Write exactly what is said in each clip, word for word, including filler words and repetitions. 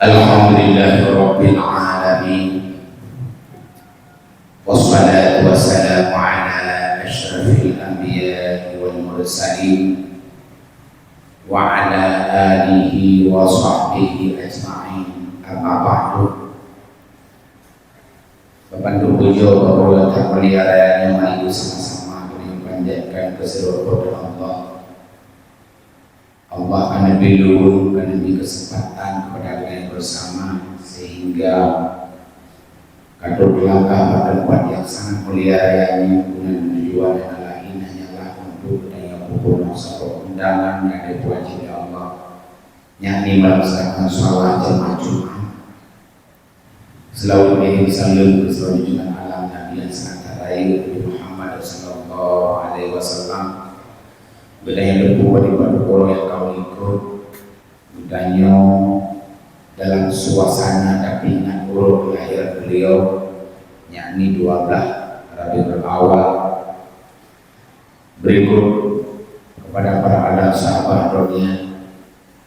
Alhamdulillahirabbil alamin. Wassalatu wassalamu ala asyrafil anbiya'i wal mursalin wa ala alihi wa sahbihi ajma'in. Amma ba'du. Bapak Ibu pujoe, Bapak Ibu nyang mulia, raya nyoe mari sama-sama kami panjatkan keuseuruhan Allah. Allah ka neubri lôn, ka neubri keuseumpatan kepada geutanyoe beusama, sehingga ka trok langkah bak teumpat nyang sangat mulia raya nyoe, guna tujuan nyang laén hanyalah untuk geutanyoe peupunoh saboh undangan nyang geupeujeuet lé Allah, yakni melaksanakan salat jamaah Jumat. Seulaweuet ngirim saleuem keu seuluruh junjungan alam Nabi nyang sangat that rayeuk, Nabi Muhammad sallallahu alaihi wasallam. Geutanyoe teupeu bak uroe nyang ka meulikot, geutanyoe dalam suasana tapeuingat uroe keulahiran beliau, yakni dua belas Rabiul Awal. Berikut kepada para alim sahabat dunia,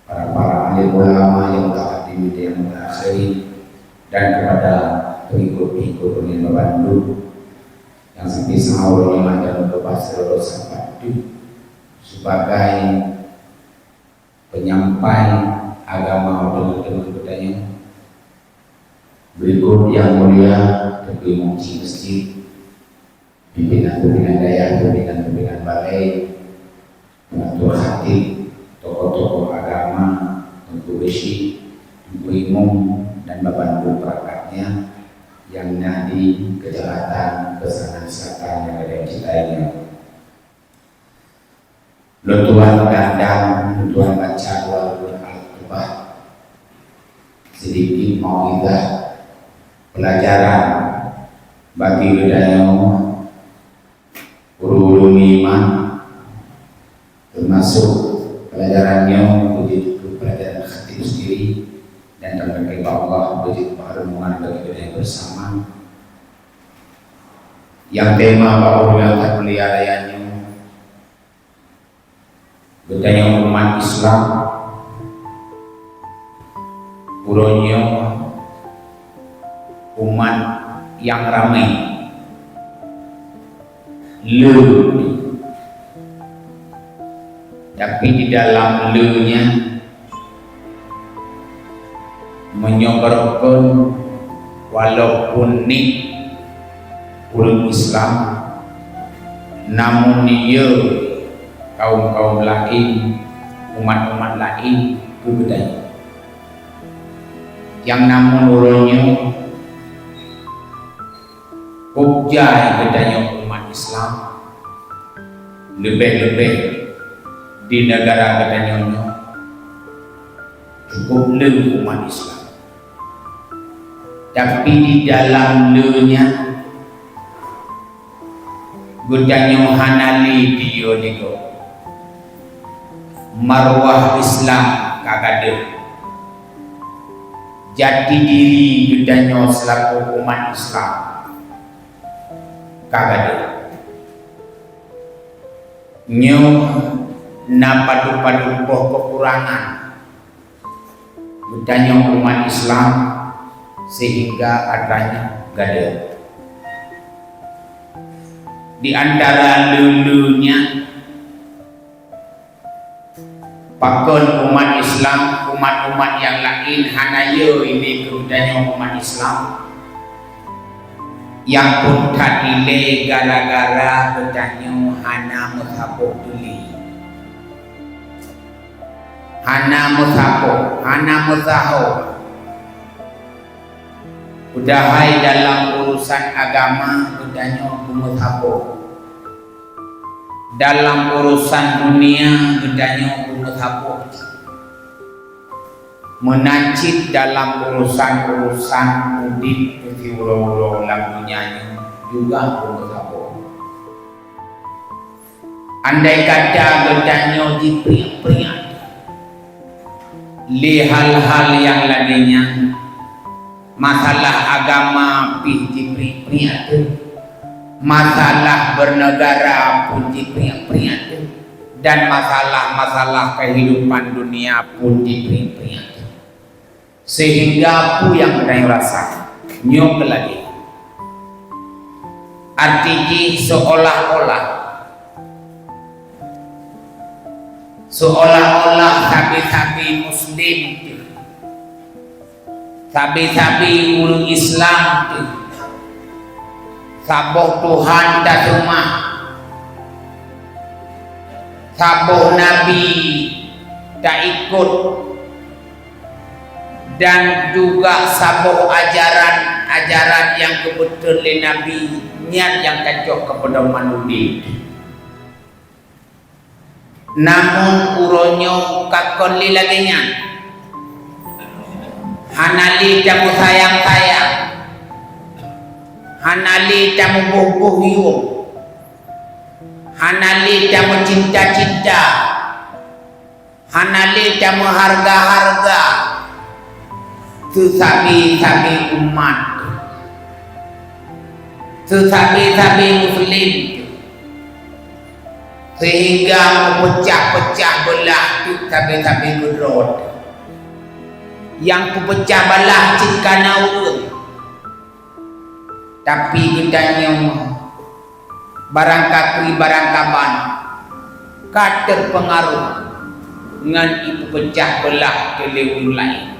para-para alim ulama nyang mutaqaddimin dan nyang mutaakhirin, dan kepada pengikut-pengikut dunia bandum nyang sampai saat nyoe dan kepada seluruh sahabat tu sebagai penyampai agama teman-teman geutanyoe. Berikut yang mulia Teungku Imum Cik Masjid, pimpinan-pimpinan dayah, pimpinan-pimpinan balai, pengatur khatib, tokoh-tokoh agama, Teungku Beusyik, Teungku Imum, dan bandum perakatnya yang na di kecamatan Keusangan Selatan nyang lagèe cit nyoe. Lôn tuan kandang, lôn tuan baca dua rukun Al-Khutbah. Sedikit mauizah, pelajaran bagi geutanyoe ureueng-ureueng iman, termasuk pelajaran nyoe beujeuet keu pelajaran khatib sendiri dan tameulakèe bak Allah beujeuet keu peureumeungan bagi geutanyoe bersama. Nyang tema bak ureueng nyang that mulia raya nyoe, geutanyoe umat Islam, uroe nyoe umat nyang ramé, le. Tapi di dalam le nyan, meunyoe barokon, walaupun nik ureueng Islam, namun ye kaum-kaum laén, umat-umat laén keu geutanyoe. Nyang namun uroe nyoe, kok jai geutanyoe umat Islam, leubeh-leubeh di neugara geutanyoe nyoe, cukup le umat Islam. Tapi di dalam le nyan, geutanyoe hana le diyoe-diyoe. Marwah Islam ka gadôh. Jati diri geutanyoe seulaku umat Islam ka gadôh. Nyoe na padub-padub boh keukurangan geutanyoe umat Islam sehingga atra nyoe gadôh. Di antara le-le nyan, pakon umat Islam, umat-umat nyang laén hana ye ilée keu geutanyoe umat Islam? Nyang phon that ilée gara-gara geutanyoe hana meusaboh teulie. Hana meusaboh, hana meusaho. Padahai dalam urusan agama geutanyoe beumeusaboh. Dalam urusan dunia geutanyoe beumeusaboh. Meunan cit dalam urusan-urusan udeb siuroe-uroe lam dunia nyoe juga beumeusaboh. Andai kata geutanyoe jipriek-priek lé hal-hal nyang lagée nyan, masalah agama pih jipriek-priek teuh, masalah beuneugara pun jipriek-priek teuh, dan masalah-masalah keuhidupan dunia pun jipriek-priek teuh. Sehingga peue nyang geutanyoe rasa? Nyoe keuh lagèe, arti jih seolah-olah, seolah-olah sabe-sabe Muslim teuh, sabe-sabe ureueng Islam teuh, saboh Tuhan taseumah, saboh Nabi taikot, dan juga saboh ajaran-ajaran nyang geubeuteun lé Nabi nyan nyang tacok keu pedoman udép. Namun uroe nyoe ka kon lé lagèe nyan. Hana lé tameusayang-sayang, hana lé tameuboh-boh yuem, hana lé tameucinta-cinta, hana lé tameuhareuga-hareuga seusabe-sabe umat, seusabe-sabe Muslim, sehingga meupeucah-peucah beulah seusabe-sabe keudroe. Nyang peupeucah beulah cit ka na ureueng. Tapi geutanyoe barangkapeue barangkaban ka teupeungaruh ngon ipeupeucah beulah keu lé ureueng laén.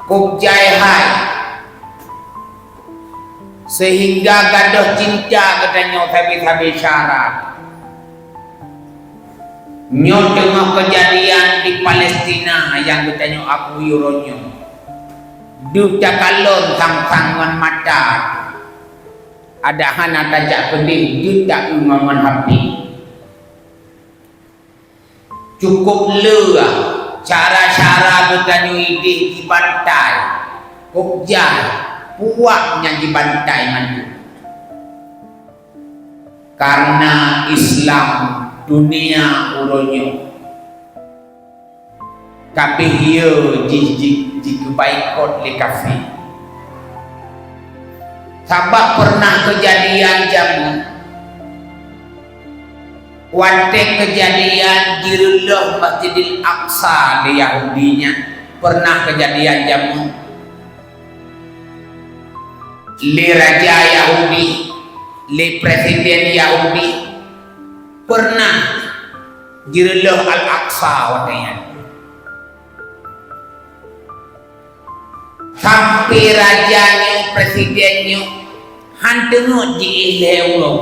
Kok jai hai, sehingga gadôh cinta geutanyoe sabe-sabe syara. Nyoe teungoh keujadian di Palestina nyang geutanyoe akui uroe nyoe. Deuh takalon sang-sang ngon mata, adak hana tajak keudeh jeuet taeu ngon, ngon H P. Cukôp le cara-cara geutanyoe ideh jibantai, kok jai, puak nyang jibantai mandum. Karena Islam dunia uroe nyoe ka beh ye jih ji-, jikeubaikot lé kafé. Sabab pernah keujadian jameun, watèe keujadian jireulôh Masjidil Aqsa lé Yahudi nyan, pernah keujadian jameun. Lé raja Yahudi, lé presiden Yahudi, pernah jireulôh Al-Aqsa watèe nyan. Sampoe raja nyoe, presiden nyoe, han teungeut jiéh lhèe uroe.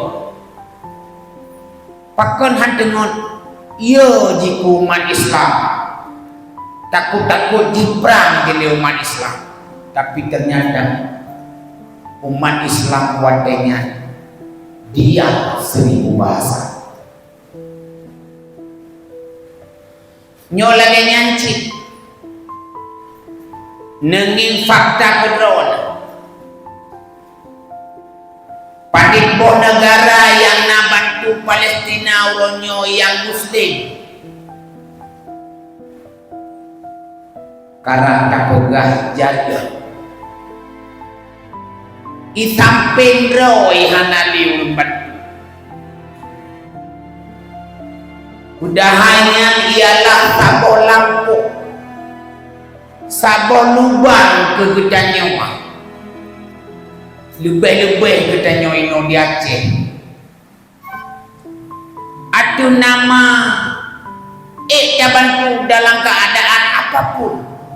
Pakon han teungeut? Yo jikeu umat Islam. Takot-takot jiprang jih lé umat Islam. Tapi ternyata umat Islam watèe nyan diam seribu bahasa. Nyoe lagèe nyan cit. Neungieng fakta keudroe. Padub boh neugara nyang na bantu Palestina uroe nyoe nyang Muslim, karang tapeugah jaga. I sampéng droe hana lé ureueng bantu. Padahai nyan ialah saboh lampôh, saboh lubang keu geutanyoe, leubeh-leubeh geutanyoe inoe di Aceh. Ateueh nama ék tabantu dalam keuadaan apapun,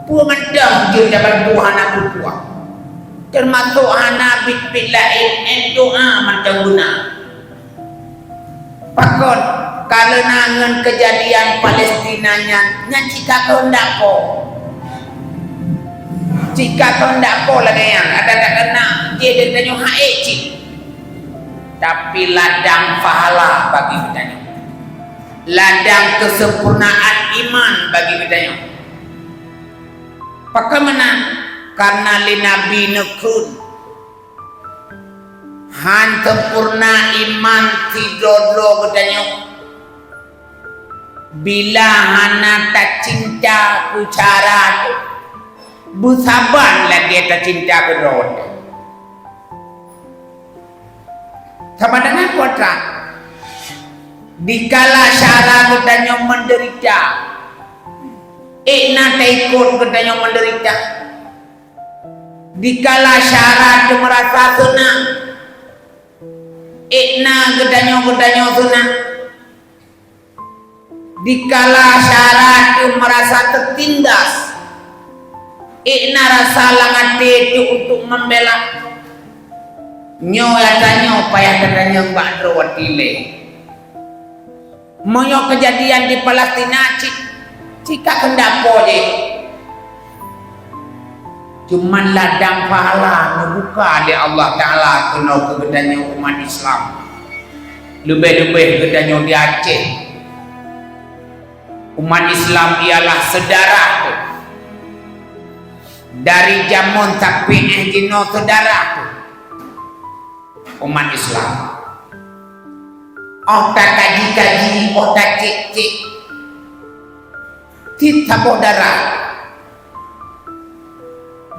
peue mantong jeuet tabantu hana peupuih, teumasok hana biet-biet laén, ék doa mantong guna. Pakon? Kareuna ngon keujadian Palestina nyan, nyan cit ka keuheundak Po. Cit ka keuheundak Po lagèe nyan, adak-adak keunan jih geutanyoe han ék cit. Tapi ladang pahala bagi geutanyoe. Ladang keuseumpurnaan iman bagi geutanyoe. Pakon meunan? Kareuna lé Nabi neukheun, han seumpurna iman sidroe-droe geutanyoe bila hana tacinta keu cara beusaban lagèe tacinta keu droe. Sama dengan kontrak. Dikala syara geutanyoe meudeurita, Ék na taikot geutanyoe meudeurita. Dikala syara teumeurasa seunang, ék na geutanyoe-geutanyoe seunang. Dikala syara teumeurasa teutindas, ék na rasa lam até teuh untuk membela. Nyoe ya tanyoe payah tatanyong bak droe watée lé. Meunyoe keujadian di Palestina cit, cit ka keundak po jih. Cuman ladang pahala neubuka lé Allah Taala keunoe keu geutanyoe umat Islam. Leubeh-leubeh geutanyoe di Aceh. Umat Islam ialah seudarah teuh. Dari jameun sampai éh jinoe seudarah teuh. Umat Islam. Óh takaji-kaji, óh tacék-cék, cit saboh darah.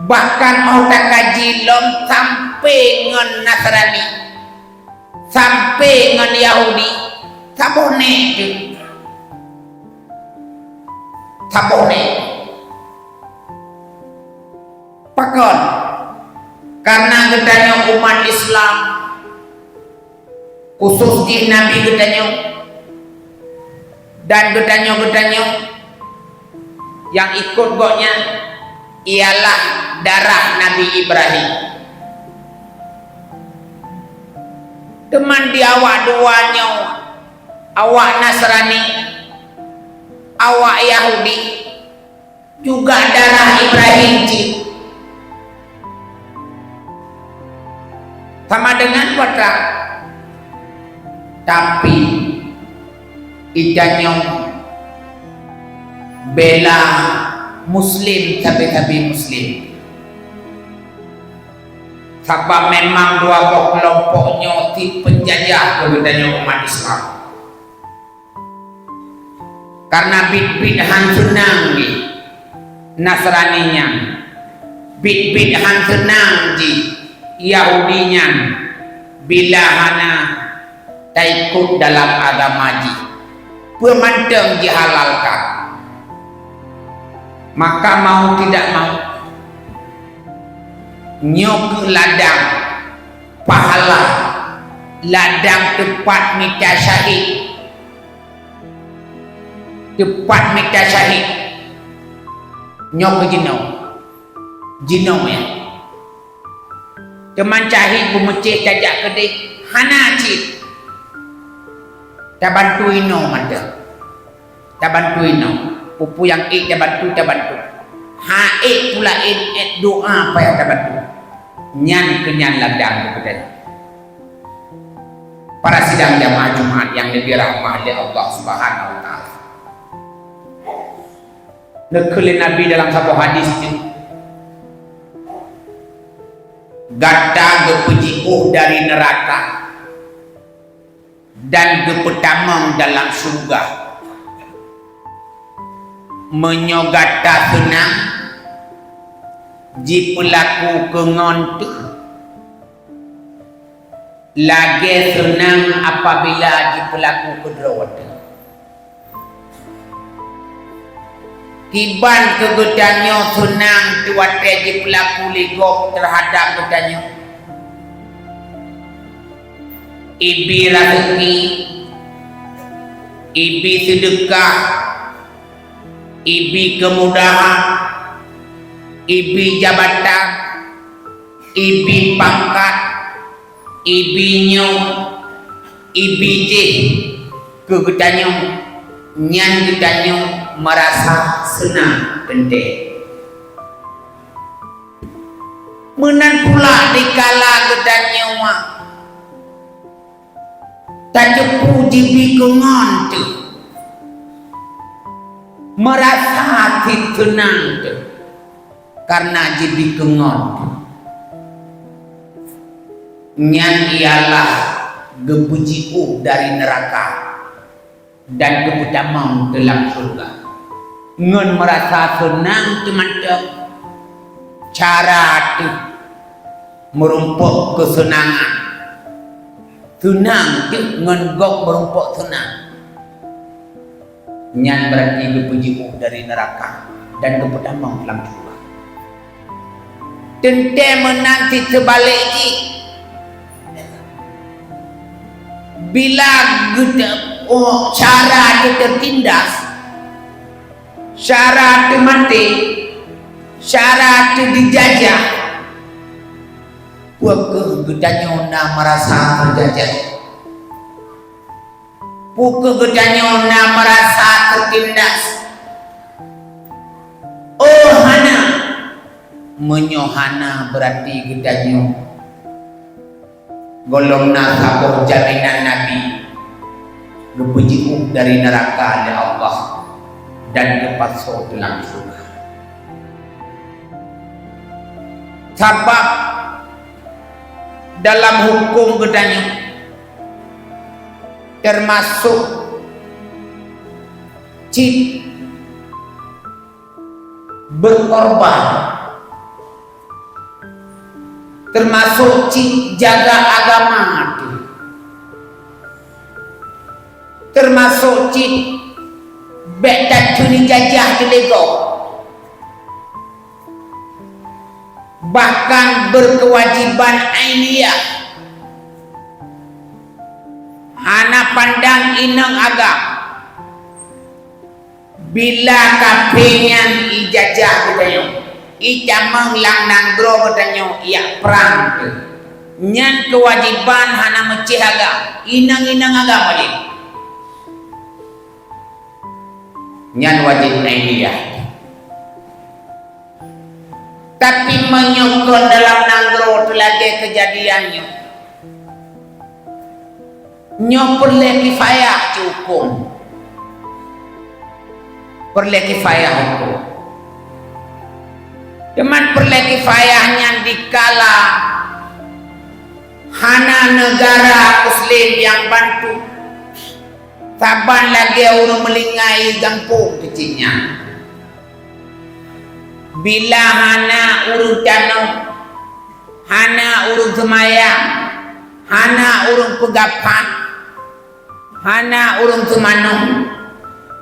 Bahkan óh takaji lom sampai ngon Nasrani, sampai ngon Yahudi, saboh nék teuh. Saboh nék. Pakon? Karena geutanyoe umat Islam, khusos jih Nabi geutanyoe dan geutanyoe-geutanyoe nyang ikot gobnyan ialah darah Nabi Ibrahim. Teuma di awak dua nyoe, awak Nasrani, awak Yahudi, juga darah Ibrahim cit. Sama dengan putra. Tapi, geutanyoe bela Muslim sabe-sabe Muslim. Sabab memang dua boh keulompok nyoe cit peunjajah keu geutanyoe umat Islam. Karena biet-biet han seunang jih Nasrani nyan, biet-biet han seunang jih Yahudi nyan bila hana taikot dalam agama jih, peue mantong jihalalkan. Maka mau tidak mau, nyoe keuh ladang pahala, ladang teumpat mita syahid. Teumpat mita syahid. Nyoe keuh jinoe. Jinoe ya. Teuma syahid beumeucéh tajak keudeh hana cit. Tabantu inoe mantong. Tabantu inoe. Peue-peue nyang ék tabantu, tabantu. Han ék peue laén, ék doa payah tabantu. Nyan keuh nyan ladang keu geutanyoe. Para sidang jamaah Jumat nyang dirahmati lé Allah Subhanahu wa Taala. Neukheun lé Nabi dalam saboh hadis nyoe, gata geupeujiôh dari neuraka dan geupeutamong dalam syeuruga. Meunyoe gata seunang jipeulaku keu ngon teuh, lagée seunang apabila jipeulaku keu droe teuh. Kiban keu geutanyoe seunang teuh watée jipeulaku lé gob teuhadab geutanyoe. Ibi raseuki, ibi seudeukah, ibi keumudahan, ibi jabatan, ibi pangkat, ibi nyoe, ibi jih keu geutanyoe, nyan geutanyoe meurasa seunang teuntée. Meunan pula dikala geutanyoe tateupeue jibi keu ngon teuh, meurasa cit seunang teuh karena jibi keu ngon teuh. Nyan ialah geupeujiôh dari neuraka dan geupeutamong dalam syeuruga. Ngon meurasa seunang teumantong, cara teuh meurumpok keuseunangan. Seunang teuh ngon gob meurumpok seunang. Nyan beurati geupeujiôh dari neuraka dan geupeutamong lam syeuruga. Teuntée meunan cit seubalek jih, bila geude-, oh, syara teuh teutindas, syara teuh maté, syara teuh dijajah, peu kheueh geutanyoe na meurasa teujajah? Peu kheueh geutanyoe na meurasa teutindas? Oh, hana! Meunyoe hana, beurati geutanyoe gohlom na saboh jaminan Nabi geupeujiôh dari neuraka lé Allah dan geupasoe lam syeuruga. Sabab dalam huköm geutanyoe, teumasok cit beukorban, teumasok cit jaga agama teuh, teumasok cit bék tateujajah teuh lé gob. Bahkan beukeuwajiban ainiyah, hana pandang inong agam. Bila kafé nyan ijajah geutanyoe, itamong lam nanggroe geutanyoe, ijak prang teuh, nyan keuwajiban hana meucéh agam, inong-inong agam wajéb. Nyan wajéb ainiyah. Tapi meunyoe kon dalam nanggroe teulagée keujadian nyoe, nyoe peureulée kifayah cit huköm. Peureulée kifayah huköm. Teuma peureulée kifayah nyan dikala hana neugara muslim nyang bantu. Saban lagée ureuëng meulinggai gampông keucik nyan. Bila hana ureuëng tanoh, hana ureuëng seumayang, hana ureuëng peugah phan, hana ureuëng seumanoe,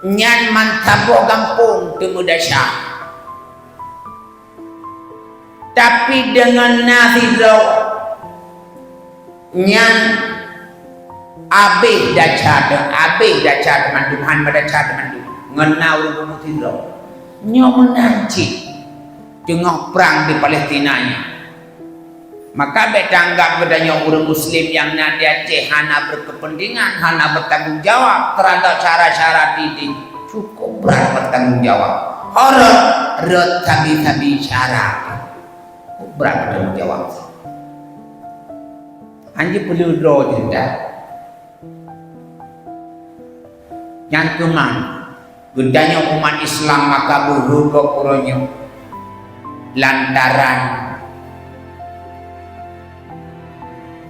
nyan meusaboh gampông teumeudesya. Tapi deungon na sidroe nyan, abéh desya teuh, abéh desya teuh mandum, han meudesya teuh mandum, ngon na ureuëng bumoe sidroe. Nyoe meunan cit teungoh prang di Palestina nyoe. Maka bék tanggab geutanyoe ureuëng muslim nyang na di Aceh hana berkepentingan, hana bertanggung jawab terhadap syara-syara didin. Cukup brat bertanggung jawab. Horot rot sabi-sabi syara. Cukup brat bertanggung jawab. Hanjeuet peuleueh droe ceurita. Nyang keumang, geutanyoe umat Islam maka beuhe gob uroe nyoe lantaran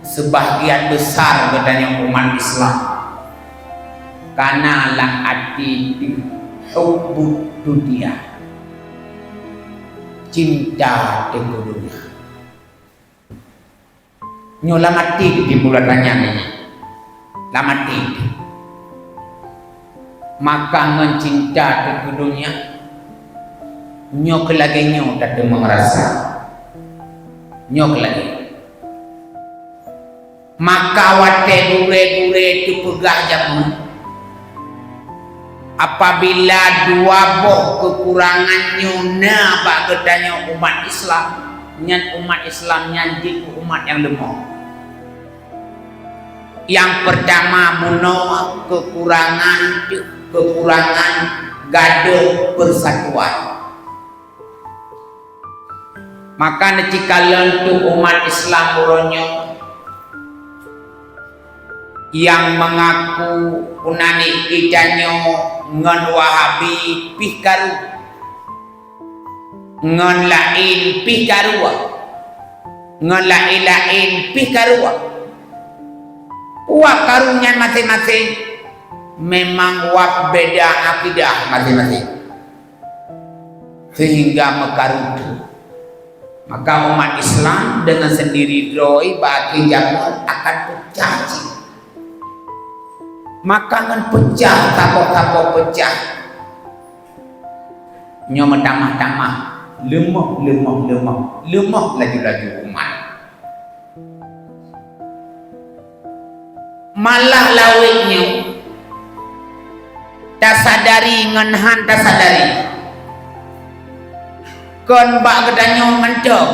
sebahagian besar geutanyoe umat Islam kana lam até teuh hubbud dunya, cinta teuh keu donya. Nyoe lam até teuh timbul rasa nyan nyoe. Lam até teuh. Maka ngon cinta teuh keu donya, nyoe keu lagée nyoe tateumé meurasa. Nyoe keu lagée. Maka watée gurée-gurée teupeugah jameun, apabila dua boh keukurangan nyoe na bak geutanyoe umat Islam, nyan umat Islam nyan jeuet keu umat nyang leumoh. Nyang peurtama bunoe keukurangan, keukurangan gadôh peusatuan. Maka neucikalon teuh umat Islam uroe nyoe nyang meungaku unani geutanyoe ngon Wahabi pih karu, ngon laén pih karu, ngon laén-laén pih karu. Wak karu nyan maséng-maséng, memang wak beda akidah maséng-maséng. Sehingga meukaru teuh. Maka umat Islam deungon seundiri droe bak akhé jameun akan peucah cit. Maka ngon peucah, saboh-saboh peucah. Nyoe meutamah-tamah, leumoh, leumoh, leumoh, leumoh laju-laju umat. Malah lawét nyoe tasadari ngon han tasadari. Kon bak geutanyoe mantong.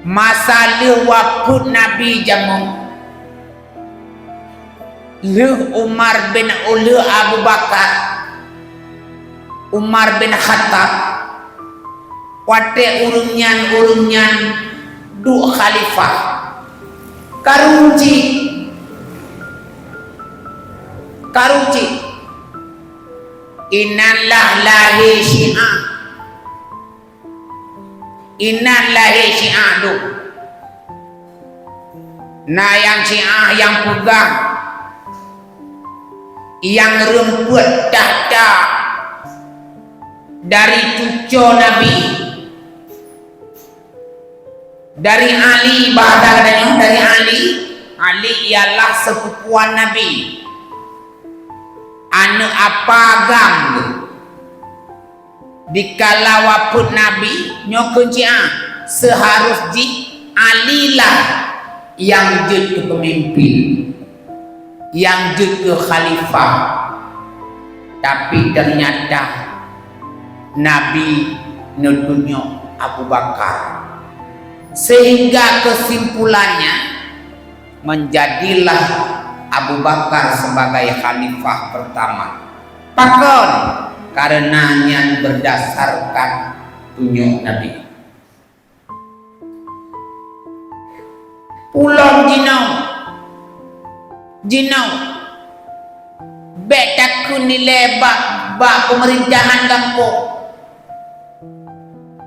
Masa lheueh wafeuet Nabi jameun, lheueh Umar bin, lheueh Abu Bakar, Umar bin Khattab, watée ureuëng nyan, ureuëng nyan duek khalifah, karu cit, karu cit. Inan lah lahé Syiah. Inan lahé Syiah dum. Na nyang Syiah nyang peugah, nyang reumpeuet takhta dari cucoe Nabi, dari Ali, bahasa geutanyoe dari Ali. Ali ialah seupupuan Nabi, aneuëk apa agam geuh. Dikala wafeuet Nabi, nyoe keuh Syiah, seuharôh jih Ali lah nyang jeuet keu peumimpin, nyang jeuet keu khalifah. Tapi teunyata Nabi neutunyok Abu Bakar. Sehingga kesimpulannya, menjadilah Abu Bakar sebagai khalifah pertama. Pakon? Karena nyan berdasarkan tunjuk Nabi. Ulôn jinoe, jinoe, bék takheun ilée bak, bak peumeurintahan gampông.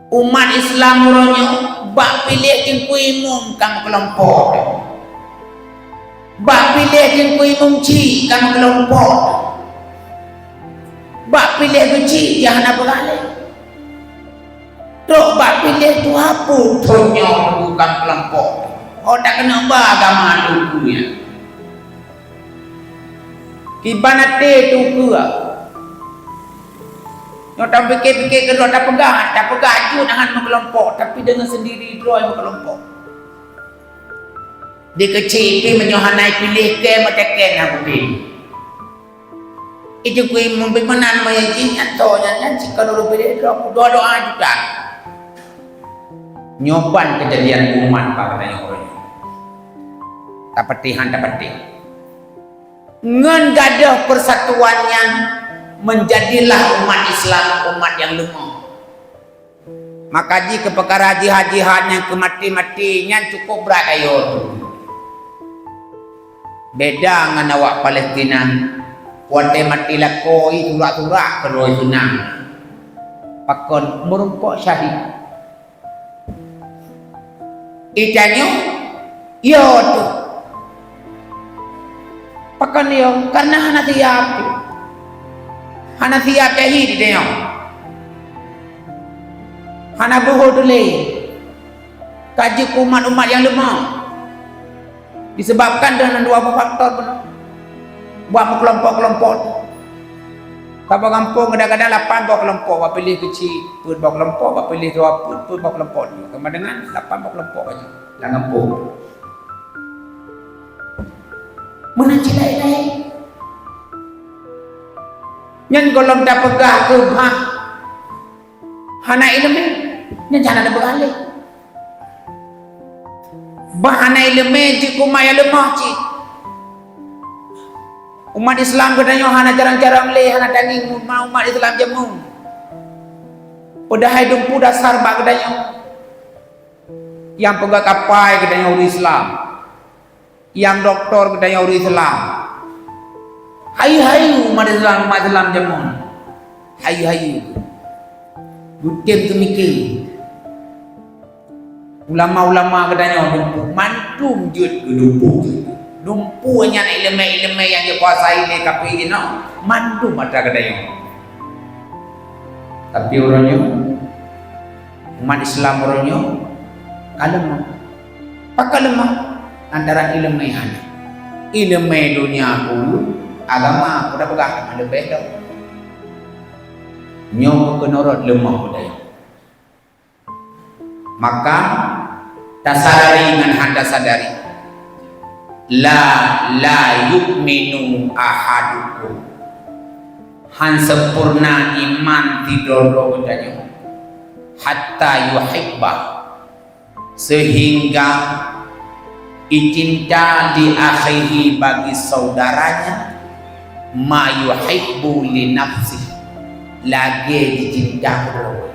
Umat Islam uroe nyoe bak piléh teungku imum ka meukeulumpok. Bak piléh teungku imum chik ka meukeulumpok. Bak piléh geuchik jih hana beuralée. Trok bak piléh tuha pun thon nyoe teungku ka meukeulumpok. Oh, tak keuneuk ba agama teungku nyan. Kiban até teungku. Nyoe tapike-pike keudroe tapeugah, tapeugah jeuet hana meukeulumpok, tapi deungon sendiri droe meukeulumpok. Di keuchik pih meunyoe hana piléh kée meuteukén hana putih. Itu kui meubi meunan meunyoe jih nyan tho nyan, nyan cit ka lôn piléh droe, doa-doa juga. Nyoe ban keujadian umat bak geutanyoe uroe nyoe. Tapeutéh han tapeutéh. Ngon gadôh persatuan nyan, menjadilah umat Islam umat nyang leumoh. Maka jih keu peukara jihad-jihad nyang keu maté-maté nyan cukup brat ayo tu. Beda ngon awak Palestina, watée maté lakoe surak-surak keudroe seunang. Pakon meurumpok syahid. Itanyoe, yo tu. Pakon yo? Karena hana siap tu. Hana siap jahé itanyoe. Hana beuho tulé. Ka jeuet keu umat-umat nyang leumoh. Disebabkan dengan dua boh faktor bunoe. Buat meukelompok-kelompok. Saboh gampông kadang-kadang lapan boh kelompok, bak piléh keuchik peuet boh kelompok, bak piléh dua peuet peuet boh kelompok. Sama dengan lapan boh kelompok aja lam gampông. Meunan cit laén-laén. Nyan gohlom tapeugah keu bah hana iéleumé, nyan hana tapeugah lé. Bah hana iéleumé jeuet keu umat nyang leumoh cit. Umat Islam geutanyoe hana carông-carông lé, hana tangieng umat, umat Islam jameun. Padahai dumpeue dasar bak geutanyoe. Nyang peugah kapai geutanyoe ureuëng Islam. Nyang doktor geutanyoe ureuëng Islam. Hayu-hayu umat Islam, umat Islam jameun. Hayu-hayu. Geutem teumike. Ulama-ulama geutanyoe dumpeue, mandum jeuet keu dumpeue. Dumpeue nyan iéleumé-iéleumé nyang jikuasai lé kafé jinoe, mandum atra geutanyoe. Tapi uroe nyoe, umat Islam uroe nyoe ka leumoh. Pakon leumoh? Antara iéleumé hana. Ileumé donya peue, agama peue tapeugah teuma leubeh lom. Nyoe keunoe rot leumoh geutanyoe. Maka, tasadari ngon hana tasadari. La, la yu'minu ahadukum. Han sempurna iman sidroe-droe geutanyoe. Hatta yuhibba. Sehingga icinta li akhihi bagi saudaranya, ma yuhibbu li nafsihi, lagée jicinta keu droe.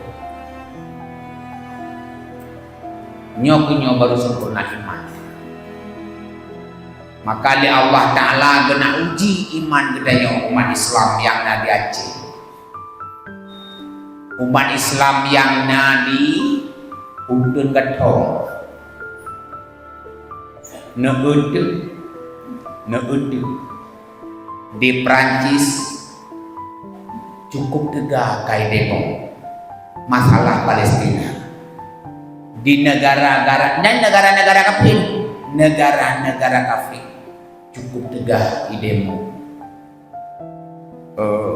Nyoe keuh nyoe baru sempurna iman. Maka lé Allah Ta'ala geuna uji iman geutanyoe umat Islam nyang na di Aceh. Umat Islam nyang na di Uteuen Gatong. Neueu teuk, neueu teuk. Di Perancis cukup teuga kai demo masalah Palestina. Di negara-negara, dan negara-negara kafir, negara-negara kafir cukup teuga idemo. Eh,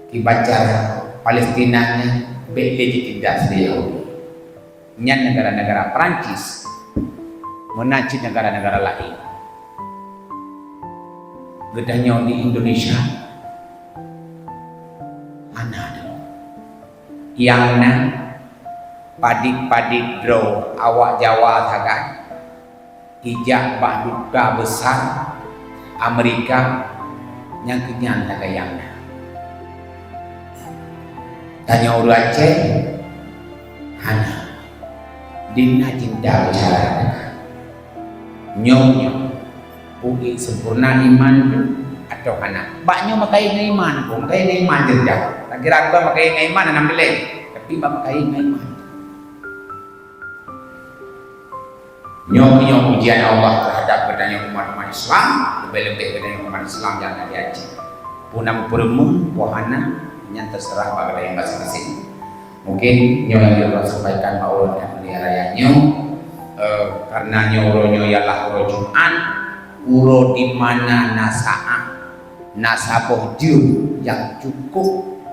kiban cara Palestina nyan bék lé jitindas lé Yahudi. Nyan negara-negara Perancis, meunan cit negara-negara laén. Geutanyoe di Indonesia hana deungoe. Nyang na padit-padit droe awak Jawa sagai ijak bak duta besar Amerika nyang keunyan sagai nyang na. Tanyoe ureuëng Aceh hana. Di na cinta bicara nyoe nyoe. Uji sempurna iman tu atau hana. Bak nyoe meukayi ngon iman pun, meukayi ngon iman jeuet. Tak kira bukan meukayi ngon iman, alhamdulillah. Tapi bak meukayi ngon iman. Nyoe nyoe ujian Allah terhadap geutanyoe umat-umat Islam, lebih-lebih geutanyoe umat Islam nyang na di Aceh. Puna meupeureumeun, puna hana, nyan terserah bak geutanyoe masing-masing. Mungkin nyoe nyang lôn sampaikan bak ulôn nyang mulia raya nyoe, eh, karena nyoe uroe nyoe ialah uroe Jumat, uroe di mana na saát, na saboh jeuem nyang cukup,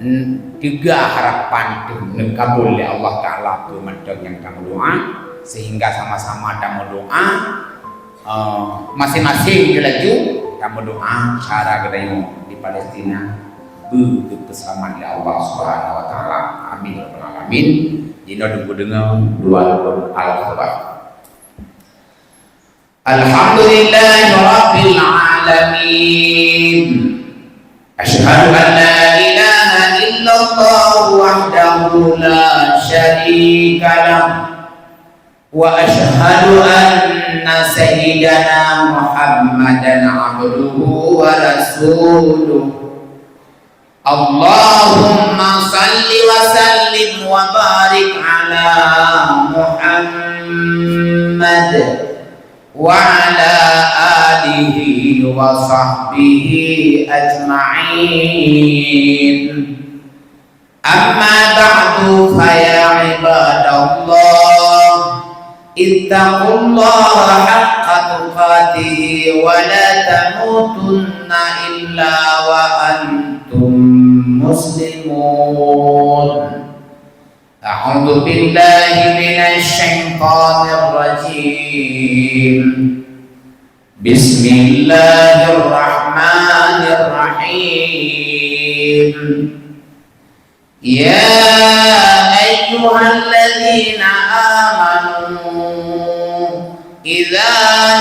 n-, teuga harapan teuh neukabul lé Allah Taala keu mantong nyang tameudoa, sehingga sama-sama tameudoa, eh, masing-masing laju tameudoa syedara geutanyoe di Palestina. Beu geupeuseulamat lé Allah Subhanahu wa Taala. Amin ya rabbal alamin. Jinoe teungku deungoe dua rukun al-khutbah. Alhamdulillahi rabbil alamin. Asyhadu an la ilaha illallah wahdahu la syarika lah. Wa asyhadu anna sayyidana Muhammadan abduhu wa rasuluh. Allahumma salli wa sallim wa barik ala Muhammad wa ala alihi wa sahbihi ajma'in. Amma ba'du, fa ya ibadallah, ittaqullaha haqqa tuqatihi wa la tamutunna illa wa antum muslimun. A'udzu billahi minasy syaithanir rajim. Bismillahirrahmanirrahim. يا أيها الذين آمنوا إذا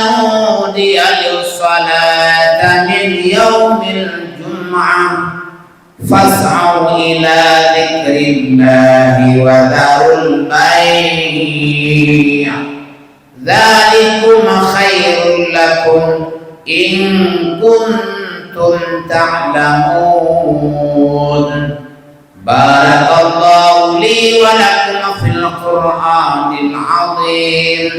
نودي للصلاة من يوم الجمعة فاسعوا إلى ذكر الله وذروا البيع ذلكم خير لكم إن كنتم تعلمون. بارك الله لي ولكم في القرآن العظيم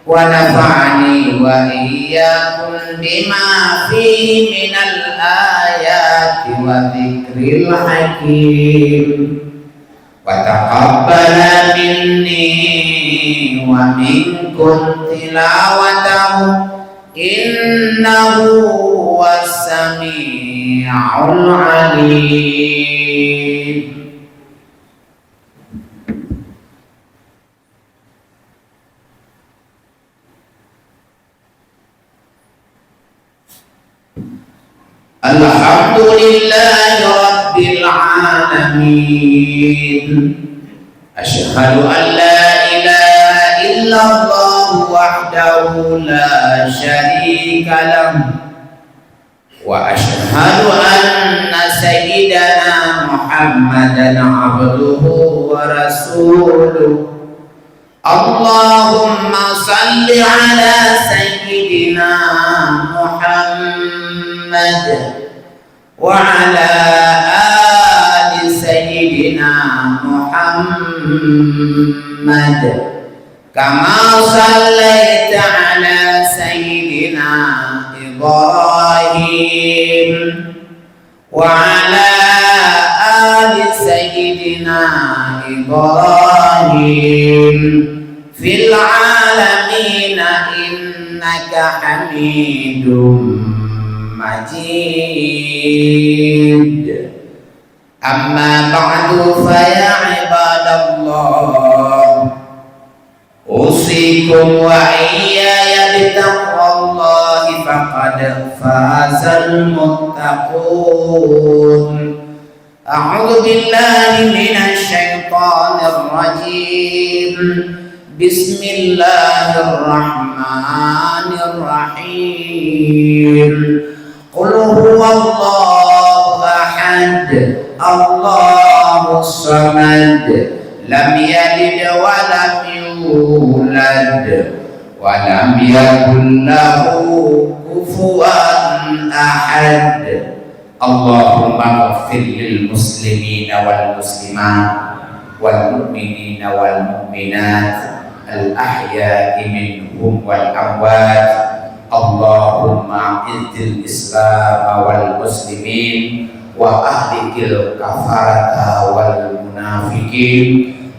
ونفعني وإياكم بما فيه من الآيات والذكر الحكيم. وتقبل مني ومنكم تلاوته إنه هو السميع العليم. الحمد لله رب العالمين. أشهد أن لا إله إلا الله وحده لا شريك له، وأشهد أن سيدنا محمدا عبده ورسوله. اللهم صل على سيدنا محمد وعلى آل سيدنا محمد كما صليت على سيدنا إبراهيم وعلى آل سيدنا إبراهيم في العالمين إنك حميد مجيد. أما بعد، فيا عباد الله، أوصيكم وإياي بتقوى الله، فقد فاز المتقون. أعوذ بالله من الشيطان الرجيم. بسم الله الرحمن الرحيم. قل هو الله أحد، الله الصمد، لم يلد ولم يولد، ولم يكن له كفوا أحد. اللهم اغفر للمسلمين والمسلمات والمؤمنين والمؤمنات الأحياء منهم والأموات. اللهم أعز الإسلام والمسلمين وأهلك الكفرة والمنافقين.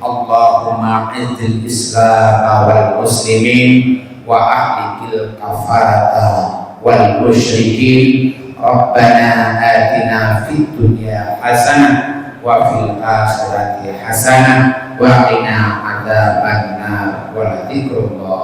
اللهم أعز الإسلام والمسلمين وأهلك الكفرة والمشركين. ربنا آتنا في الدنيا حسنة وفي الآخرة حسنة وقنا عذاب النار. ولذكر الله